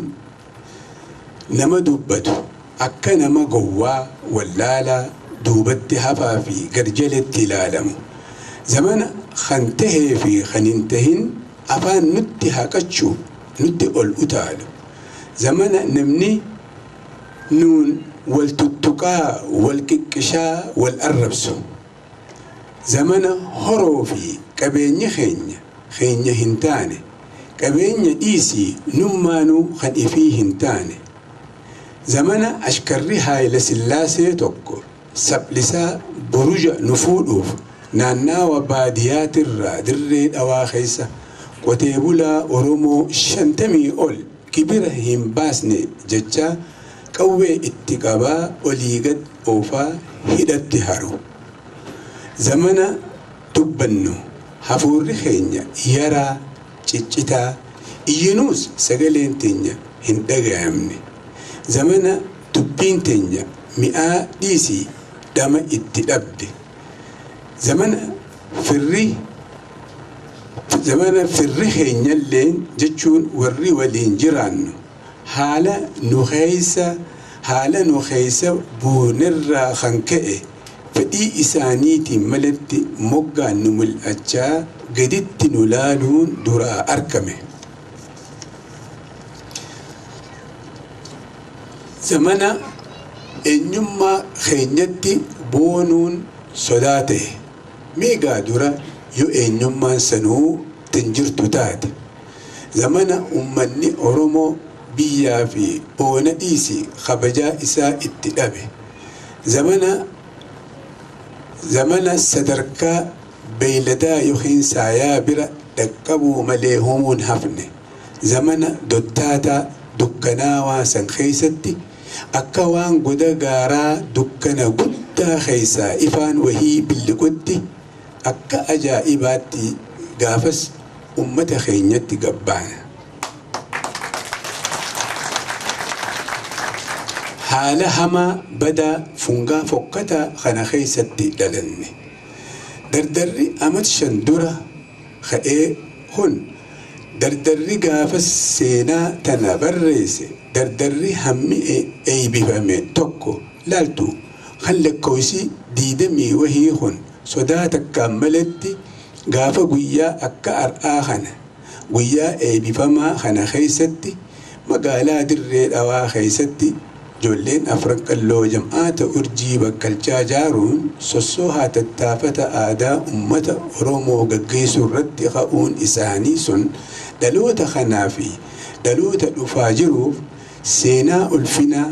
nama dubbatu akka nama gowwaa wallaalaa duubatti hafaa fi garjaletti ilaalamu. Zamana kan tahee fi kan hin tahin afaan nutti haqachuu nutti ol utaalu. Zamana namni nuun wal tuttuqaa wal qiqqishaa wal arrabsu. Zamana horoo fi qabeenya keenya keenya hin taane qabeenya dhiisii nummaanuu kan ifii hin taane. Zamana ashkarri Haayile Sillaasee tokko saphlisaa buruja nu fuudhuuf naannawa baadiyaatirraa dirree dhawaa keessa qotee bulaa Oromoo 50 ol kibira hin baasne jecha qawwee itti qabaa olii gad oofaa hidhatti haru. Zamana dubbannu hafuurri keenya yaraa ciccitaa iyyinuus sagaleen teenya hin dhagayamne. Zamana dubbiin teenya mi'aa dhiisii dhama itti dhabde. Zamana firri keenyalleen jechuun warri waliin jiraannu haala nu keessa buunirraa kan ka'e fedhii isaaniitiin malatti moggaan nu mul'achaa gaditti nu laaluun duraa argame. Zamana eenyummaa keenyatti boonuun sodaa ta'e meegaa dura yoo eenyummaan sanuu tinjirtu taate. Zamana uummanni Oromoo biyyaa fi boona dhiisii kabajaa isaa itti dhabe. Zamana sadarkaa beeyladaa yookiin saayaa bira dhaqqabuu malee humuun hafne. Zamana dottaataa dukkanaawaa san keessatti akka waan goda gaaraa dukkana guddaa keessaa ifaan wahii billiqutti akka ajaa'ibaatti gaafas ummata keenyatti gabbaana. Haala hamaa badaa fungaa fokkataa kana keessatti dhalanne. Dardarri amat 5 dura ka'ee kun dardarri gaafas seenaa tana barreesse dardarri hammi eeybifame tokko laaltu kan lakkoofsi 20 wahii kun sodaa takkaan malatti gaafa guyyaa akka har'aa kana Guyyaa eebbifamaa kana keessatti magaalaa Dirree Dhawaa keessatti ijoolleen Afran Qalloo jam'aata Urjii Bakkalchaa jaaruun sossoohaa tattaafata aadaa uummata Oromoo gaggeessuu irratti ka'uun isaanii sun dhaloota kanaa fi dhaloota dhufaa jiruuf seenaa ulfinaa,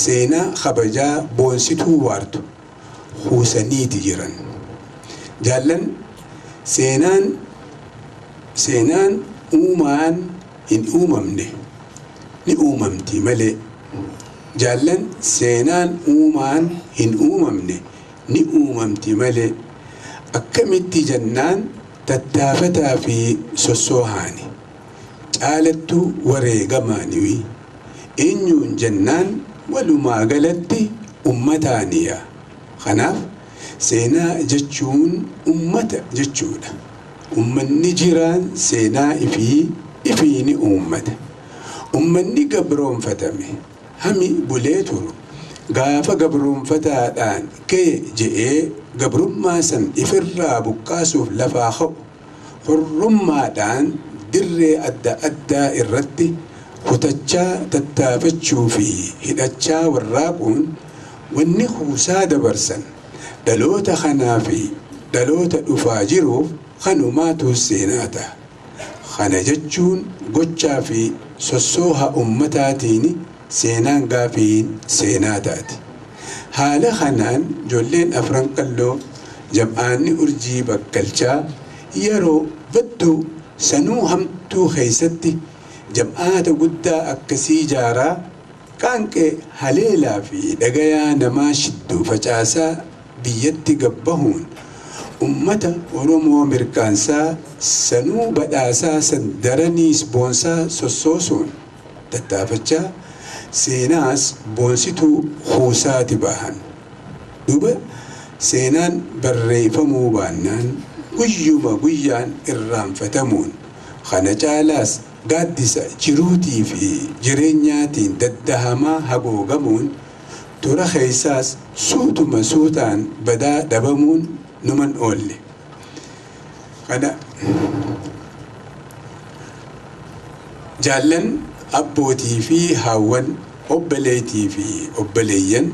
seenaa kabajaa boonsituu waartu kuusaniiti jiran. Jaallan, seenaan uumaan hin uumamne ni uumamti malee. Jaallan, seenaan uumaan hin uumamne ni uumamti malee. Akkamitti jennaan, tattaafataa fi sossoohaani, caalattuu wareegamaanii. Eenyuun jennaan, walumaa galatti ummataaniya. Kanaaf seenaa jechuun ummata jechuudha. Ummanni jiraan seenaa ifii ifii ni uummata. Ummanni gabroonfatame hami bulee turu gaafa gabroonfataadhaan ka'e je'ee gabrummaa san ifirraa buqqaasuuf lafaa ka'u, hurrummaadhaan dirree adda addaa irratti kutachaa, tattaafachuu fi hidhachaa warraaquun wanni kuusaa dabarsan dhaloota kanaa fi dhaloota dhufaa jiruuf kanumaatu seenaa ta'a. Kana jechuun gochaa fi sossooha ummataatiin seenaan gaafiin seenaa taati. Haala kanaan ijoolleen Afran Qalloo jam'aanni Urjii Bakkalchaa yeroo badduu sanuu hamtuu keessatti jam'aata guddaa akkasii ijaaraa, qaanqee haleelaa fi dhagayaa namaa shidduu facaasaa biyyatti gabbahuun ummata Oromoo mirkaansaa, sanuu badhaasaa san daraniis boonsaa sossoosuun tattaafachaa seenaas boonsituu kuusaati bahan. Duuba seenaan barreeffamuu baannaan guyyuma guyyaan irraanfatamuun, kana caalaas gaaddisa jiruutii fi jireenyaatiin daddahamaa hagoogamuun, tura keessaas suutuma suutaan badaa dhabamuun numan oolle. Kana jaallan, abbootii fi haawwan, obboleetii fi obboleeyyan,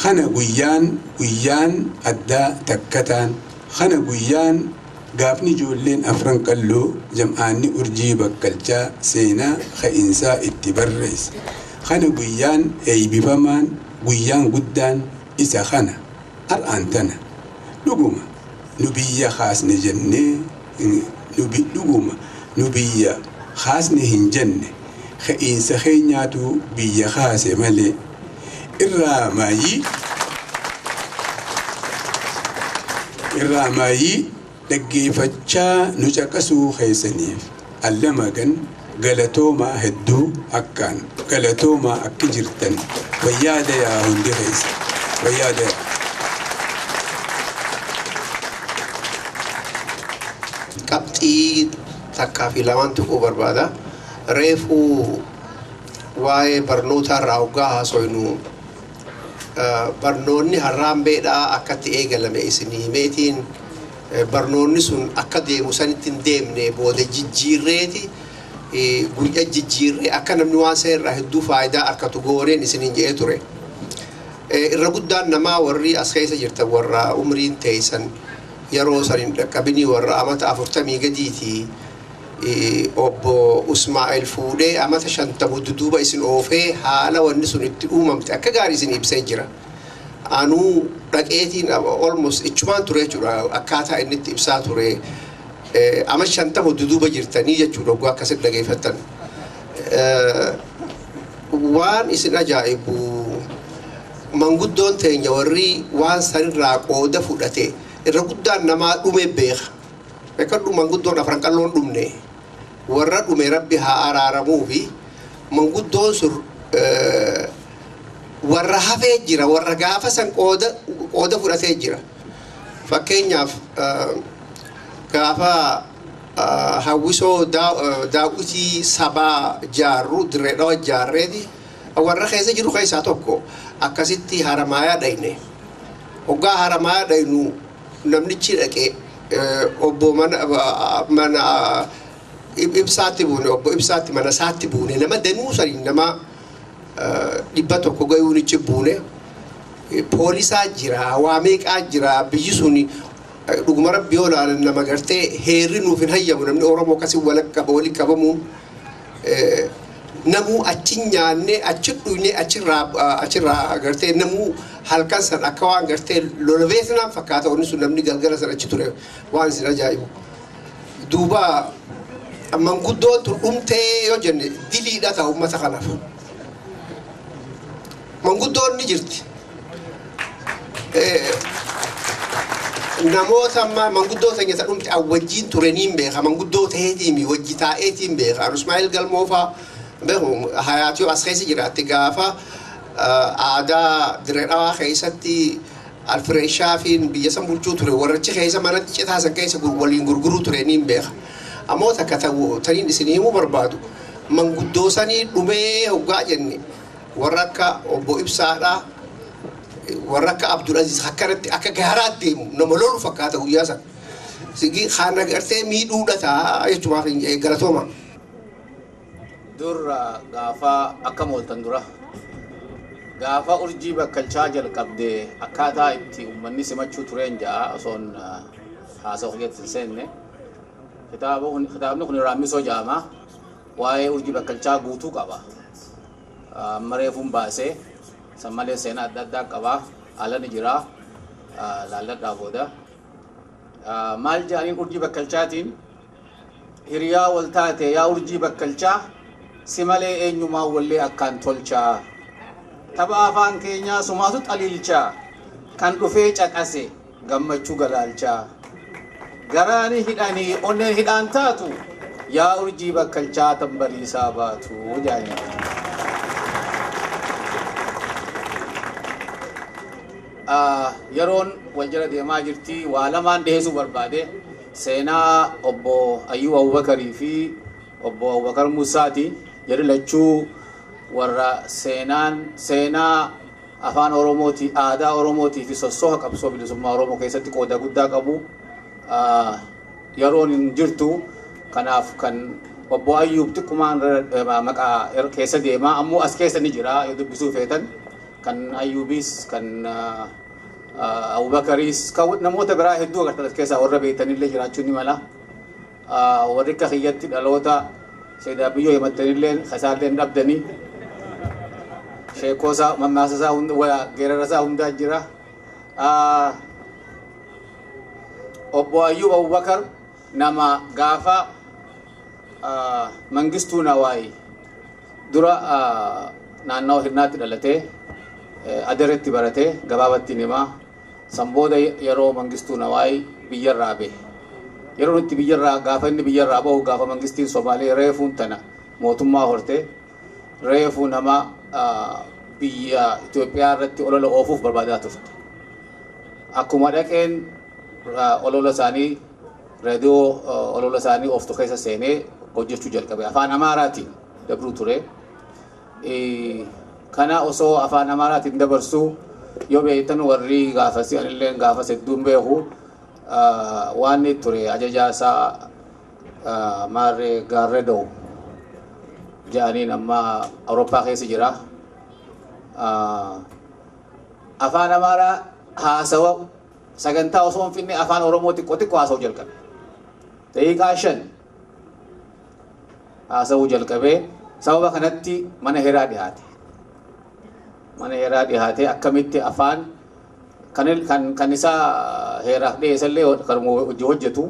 kana guyyaan guyyaan addaa takkataan kana guyyaan gaafni ijoolleen Afran Qalloo jam'aanni Urjii Bakkalchaa seenaa ka'iinsaa itti barreesse. Kana guyyaan eeybifamaan, guyyaan guddaan isa kana har'aan tana. Dhuguma nu biyya kaasne jennee, dhuguma nu biyya kaasne hin jenne, ka'iinsa keenyaatu biyya kaase malee. Irraa maayii dhaggeeffachaa nu caqasuu keessaniif allamagan galatoomaa, hedduu akkaan galatoomaa. Akka jirtan fayyaada yaa hundi keessa fayyaada yaa. Qabxii takkaa fi lamaan tuquu barbaada. Reefuu waa'ee barnoota irraa hoggaa haasoynu, barnoonni harraambeedhaa akkatti eegalame isinii himeetiin, barnoonni sun akka deemu sanitti hin deemne, booda jijjiirreeti, guyya jijjiirree akka namni waan san irraa hedduu faayidaa argatu gooneen isiniin jedhee ture. Irra guddaan namaa warri as keessa jirtan warra umriin teessan yeroo san hin dhaqqabinii, warra amata 40 gadiiti. Obbo Usmaa'el fuudhee amata 50 duduuba isin oofee haala wanni sun itti uumamte akka gaarii isin ibsee jira. Anuu dhaqeetiin almost ichumaan ture jechuudha, akkaataa inni itti ibsaa ture. Ama 50 duduuba jirtanii jechuudha oguu akkasitti dhageeffattan. Waan isin ajaa'ibu, manguddoon teenya warri waan sanirraa qooda fudhate irra guddaan namaa dhume beeka. Beekadhu, manguddoon Afran Qalloon dhumne, warra dhume Rabbi haa araaramuu fi manguddoon sun warra hafee jira, warra gaafa san qooda fudhatee jira. Fakkeenyaaf, gaafa hawwisoo daawwitii sabaa jaarru Dirree Dhawa jaarreeti, warra keessa jiru keessaa tokko akkasitti Haramaayaa dhayne. Hoggaa Haramaayaa dhaynu namnichi dhaqee Obbo mana Ibsaatti buune, obbo Ibsaatti mana isaatti buune, nama danuu sanii nama 100 gayuunichi buune. Poolisaa jira, waa meeqaa jira, biyyi sun dhuguma rabbi yoo ilaalan nama gartee heerri nuuf hin hayyamu namni Oromoo akkasii walitti qabamuun namuu achi nyaannee achi dhuyne achirraa gartee namuu halkan san akka waan gartee lola Veetnaam fakkaata wanni sun namni galgala san achi ture waan isin ajaa'ibu. Duuba manguddoon tun dhumtee yoo jenne diliidha ta'a uummata kanaaf. Manguddoon ni jirti. Namoota amma manguddoo teenya ta dhumte wajjiin turaniin beeka, manguddoo ta'eetiimi wajji taa'eetiin beeka. Ismaa'eel Galmoofaa beeku hayaatiyoo as keessa jiraatte gaafa aadaa dirree dhawaa keessatti Alfireeshaa fi biyya san bulchuu ture warrachi keessa manatti citaa san keessa waliin gurguruu turaniin beeka. Ammoo takka taniin isin himuu barbaadu manguddoo sanii dhumee hoggaa jenne warra akka obbo Ibsaadhaa warra akka Abdulaziz akkanatti akka gaaraa deemu nama lolu fakkaata guyyaa sana. Sigi kana gartee miidhuudha ta'a jechumaaf galatooma. Dur gaafa akka mooltan dura gaafa urjii bakkalchaa jalqabdee akkaataa itti uummanni simachuu tureen ja'a osoon haasa'u keessatti hin seenne. Kitaabni kun raammisoo jedhama. Waa'ee urjii bakkalchaa guutuu qaba. Amma reefuun baasee san malee seenaa adda addaa qaba. Ala ni jira. Laalladhaa booda. Maal jedhaniin urjii bakkalchaatiin hiriyaa wal taate yaa urjii bakkalchaa si malee eenyumaa wallee akkaan tolchaa. Tapha afaan keenyaa sumaatu xaliilchaa kan dhufee caqase gammachuu galaalchaa. Garaani hidhanii onneen hidhaan taatu yaa urjii bakkalchaa tan bariisaa baatu jedhanii. Yeroon wal jala deemaa jirti waa lamaan dhiyeessuu barbaade seenaa obbo Ayyuu Abubakarii fi obbo Abubakar Musaati jedhu lachuu warra seenaa afaan Oromooti aadaa Oromootii fi sossoha qabsoo bilisummaa Oromoo keessatti qooda guddaa qabu. Yeroon hin jirtu kanaaf kan obbo Ayyuub xiqqumaan maqaa keessa deemaa ammoo as keessa ni jira yoo dubbisuu feetan kan Ayyuubis kan Abubakariis kan namoota biraa hedduu agartan as keessaa warra beektanillee jiraachuu ni mala. Warri akka kiyyatti dhaloota Seedaa Biyyoo himattanillee kasaallee hin dhabdanii sheekoosaa mammaasasaa geerarasaa hundaa jira. Obbo Ayyuub Abubakar nama gaafa Mangistuu Nawaay dura naannoo Hirnaatti dhalatee Aderetti baratee gabaabatti himaa san booda yeroo Mangistuu Nawaay biyyarraa bahe. Yeroo itti biyyarraa gaafa inni biyyarraa bahu gaafa Mangistiin Somaalee reefuun tana mootummaa hortee reefuu nama biyya Itoophiyaa irratti olola oofuuf barbaadaa turte. Akkuma dhaqeen olola isaanii reediyoo olola isaanii ooftu keessa seenee hojjechuu jalqabe. Afaan Amaaraatiin dabruu ture. Kana osoo afaan Amaaraatiin dabarsuu yoo beektan warri gaafasii anillee gaafas hedduun beeku waan inni ture ajajaa isaa Maarree Gaarredoo jedhaniin amma Awurooppaa keessa jira. Afaan Amaaraa haasawa sagantaa osoo hin finne afaan Oromoo xiqqoo xiqqoo haasa'uu jalqabe. Daqiiqaa 5 haasa'uu jalqabee sababa kanatti mana heeraa dhiyaate. Mana heeraa dhiyaate akkamitti afaan kan isaa heeraaf dhiyeessallee kan hojii hojjetu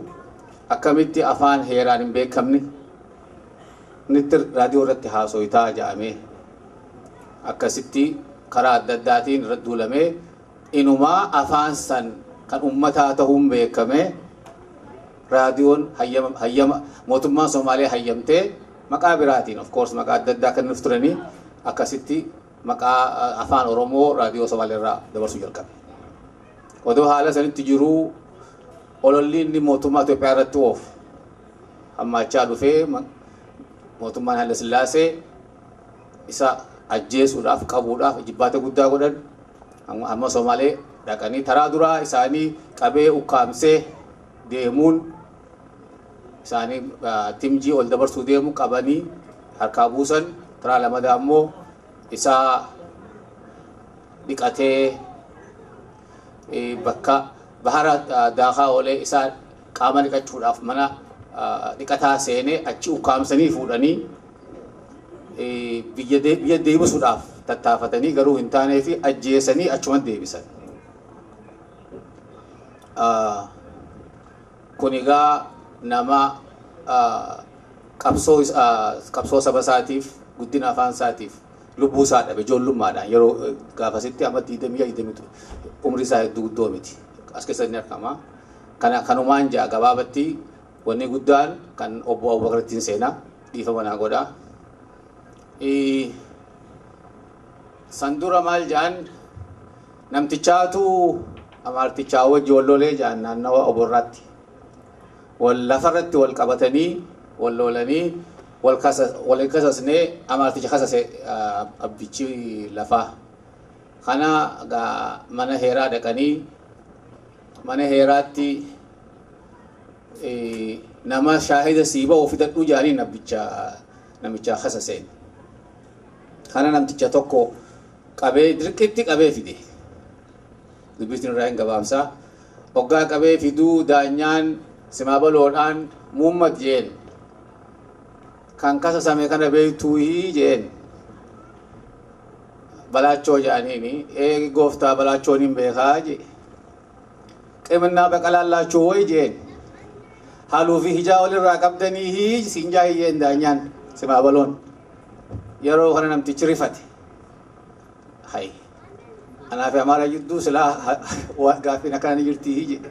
akkamitti afaan heeraan hin beekamne nitti raadiyoo irratti haasoyitaa jedhamee akkasitti karaa adda addaatiin irratti duulamee inumaa afaan san kan uummataa ta'uun beekame raadiyoon hayyama mootummaan Somaalee hayyamtee maqaa biraatiin of course maqaa adda addaa kan nuuf turanii akkasitti maqaa afaan Oromoo raadiyoo Somaalee irraa dabarsuu jalqabe. Odoo haala sanitti jiruu ololli inni mootummaa Itoophiyaa irratti oofu hammaachaa dhufee mootummaan Haile Sillaasee isa ajjeesuudhaaf qabuudhaaf jibbaata guddaa godhan amma Somaalee dhaqanii taraa duraa isaanii qabee ukkaamsee deemuun isaanii timjii ol dabarsuu deemu qabanii harkaa buusan. Taraa lamadaa immoo isaa dhiqatee bakka bahara daakaa oolee isaa qaama dhiqachuudhaaf mana dhiqataa seenee achi ukkaamsanii fuudhanii biyya deebisuudhaaf tattaafatanii garuu hin taanee fi ajjeesanii achuma deebisan. Kun egaa nama qabsoo saba isaatiif guddina afaan isaatiif lubbuu isaa dhabe ijoollummaadhaan yeroo gaafasitti amma 20 umrii isaa hedduu guddoo miti. As keessatti ni argama. Kanumaan ja'a gabaabatti wanni guddaan kan obbo Abubakar ittiin seenaa dhiifama naa godhaa. San dura maal ja'an namtichaatu amaartichaa wajji wal lolee ja'an naannawa oborraatti. Wal lafarratti wal qabatanii wal lolanii wal kasasnee amaarticha kasase abbichi lafaa. Kana mana heeraa dhaqanii mana heeraatti nama shaahida sii ba'u fidadhuu jedhanii namicha kasaseen. Kana namticha tokko qabee dirqitti qabee fide. Dubbisni irraa hin gabaabsaa. Hoggaa qabee fiduu daanyaan simaa baloodhaan muummat jeen. Kan kasasame kana beektuu jeen. Balaachoo jedhaniini ee gooftaa balaachoon hin beekaa jee. Qiminnaa baqalallaachuu wayi jeen. Haaluu fi hijaa walirraa qabdanii siin jaahiyyeen daanyaan simaa baloon. Yeroo kana namtichi rifate. Hai. Anaa fi Amaara jidduu silaa gaaffiin akkana ni jirtii jedhe.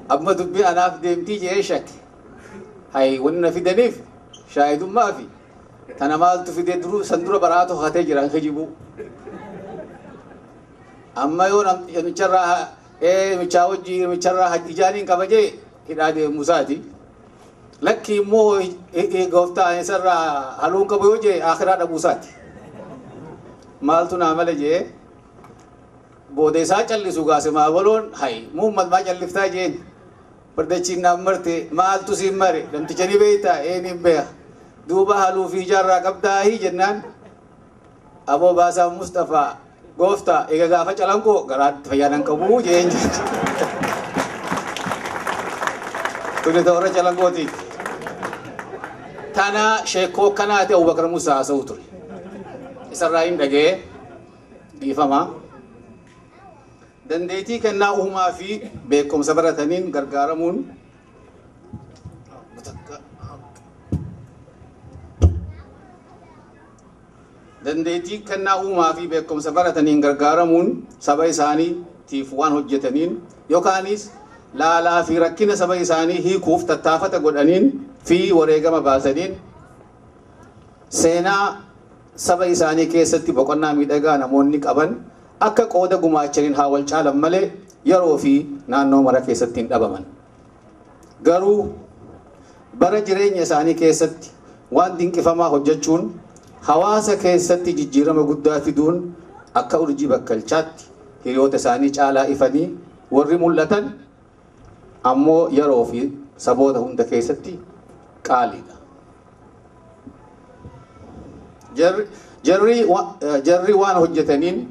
Amma dubbiin anaaf deemtii jedhee shakke. Hai wanni na fidaniif shaahidummaa fi tana maaltu fidee duruu san dura baraatu hatee jira hin kijibuu. Amma yoo namicharraa michaa wajjii namicharraa ijaaniin qaba jee hidhaa deemuu isaati. Lakki immoo gooftaa isarraa haluun qabu yoo jee akhiraa dhabuu isaati. Maaltu naa mala jee booda isaa callisu gaasimaa baloon hay muummat maa calliftaa jeen fardachiin naan marte maaltu siin mare namticha ni beektaa een hin beeka duuba haluu fi ijaarraa qabdaahii jennaan aboo baasaa Mustafaa gooftaa eega gaafa calanqoo garaatti fayyaadan qabuu jeen jechuudha. Tuni toora calanqooti. Tana sheekoo kanaati Abubakar Musaa haasa'u ture. Isarraa hin dhagee dhiifama. Dandeettii kennaa uumaa fi beekumsa barataniin gargaaramuun dandeettii kennaa uumaa fi beekumsa barataniin gargaaramuun saba isaaniitiif waan hojjetaniin yookaanis laalaa fi rakkina saba isaanii hiikuuf tattaafata godhaniin fi wareegama baasaniin seenaa saba isaanii keessatti boqonnaa miidhagaa namoonni qaban akka qooda gumaachaniin haa wal caalan malee yeroo fi naannoo mara keessatti hin dhabaman. Garuu bara jireenya isaanii keessatti waan dinqifamaa hojjechuun hawaasa keessatti jijjiirama guddaa fiduun akka urjii bakkalchaatti hiriyoota isaanii caalaa ifanii warri mul'atan ammoo yeroo fi saboota hunda keessatti qaaliidha. Jarri waan hojjetaniin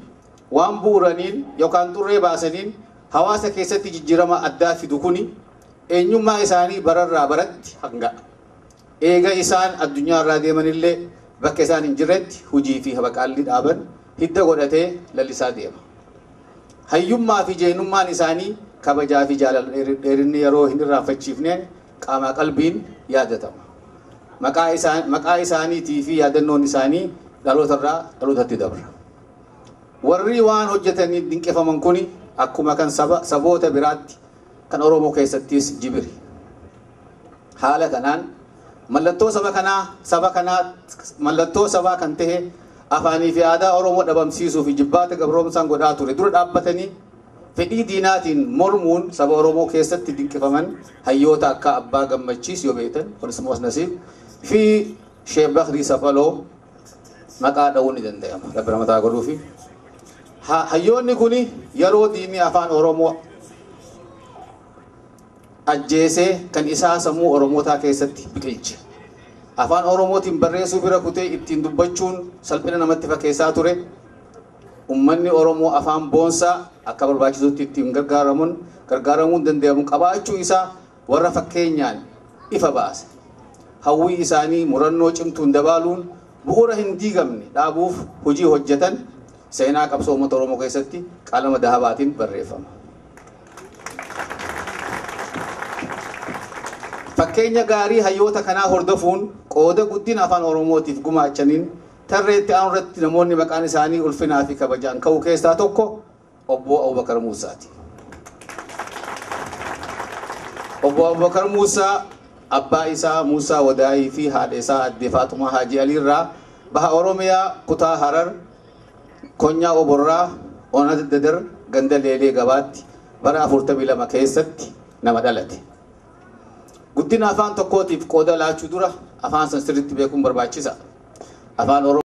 waan bu'uuraniin yookaan xurree baasaniin hawaasa keessatti jijjiirama addaa fidu kuni eenyummaa isaanii bararraa baratti hanga. Eega isaan addunyaarraa deemanillee bakka isaan hin jirretti hojii fi habaqaalli dhaaban hidda godhatee lalisaa deema. Hayyummaa fi jeenummaan isaanii kabajaa fi jaalala dheerinni yeroo hin irraanfachiifneen qaama qalbiin yaadatama. Maqaa isaaniitii fi yaadannoon isaanii dhalootarraa dhalootatti dabra. Warri waan hojjetanii dinqifaman kuni akkuma kan saboota biraatti kan Oromoo keessattis jibiri. Haala kanaan mallattoo saba sabaa kan ta'e afaanii fi aadaa Oromoo dhabamsiisuu fi jibbaata gabroomsaan godhaa ture dura dhaabbatanii fedhii diinaatiin mormuun saba Oromoo keessatti dinqifaman hayyoota akka Abbaa Gammachiis yoo beektan Onesimoos Nasiib fi Sheekh Bakrii Safaloo maqaa dha'uun ni danda'ama. Rabbi ramataa godhuufi. Hayyoonni kuni yeroo diinni afaan Oromoo Ajjeesee kan isaa sammuu Oromootaa keessatti biqilche. Afaan Oromootiin barreessuu bira kutee ittiin dubbachuun salphina namatti fakkeessaa ture. Uummanni Oromoo afaan boonsaa akka barbaachisutti ittiin gargaaramuun danda'amu qabaachuu isaa warra fakkeenyaan ifa baase. Hawwii isaanii murannoo cimtuun dabaaluun bu'uura hin diigamne dhaabuuf hojii hojjetan seenaa qabsoo uummata Oromoo keessatti qalama dahabaatiin barreeffama. Fakkeenya gaarii hayyoota kanaa hordofuun qooda guddina afaan Oromootiif gumaachaniin tarreetti aanu irratti namoonni maqaan isaanii ulfinaa fi kabajaan ka'u keessaa tokko obbo Abubakar Muusaati. Obbo Abubakar Muusaa abbaa isaa Muusaa Wadaayii fi haadha isaa Addee Faaxumaa Haajii Aliirraa baha Oromiyaa kutaa Harar Konyaa Oborraa Ona Dadar ganda Leelee gabaatti bara 42 keessatti nama dhalate. Guddina afaan tokkootiif qooda laachuu dura afaan san sirriitti beekuun barbaachisa. Afaan Oromoo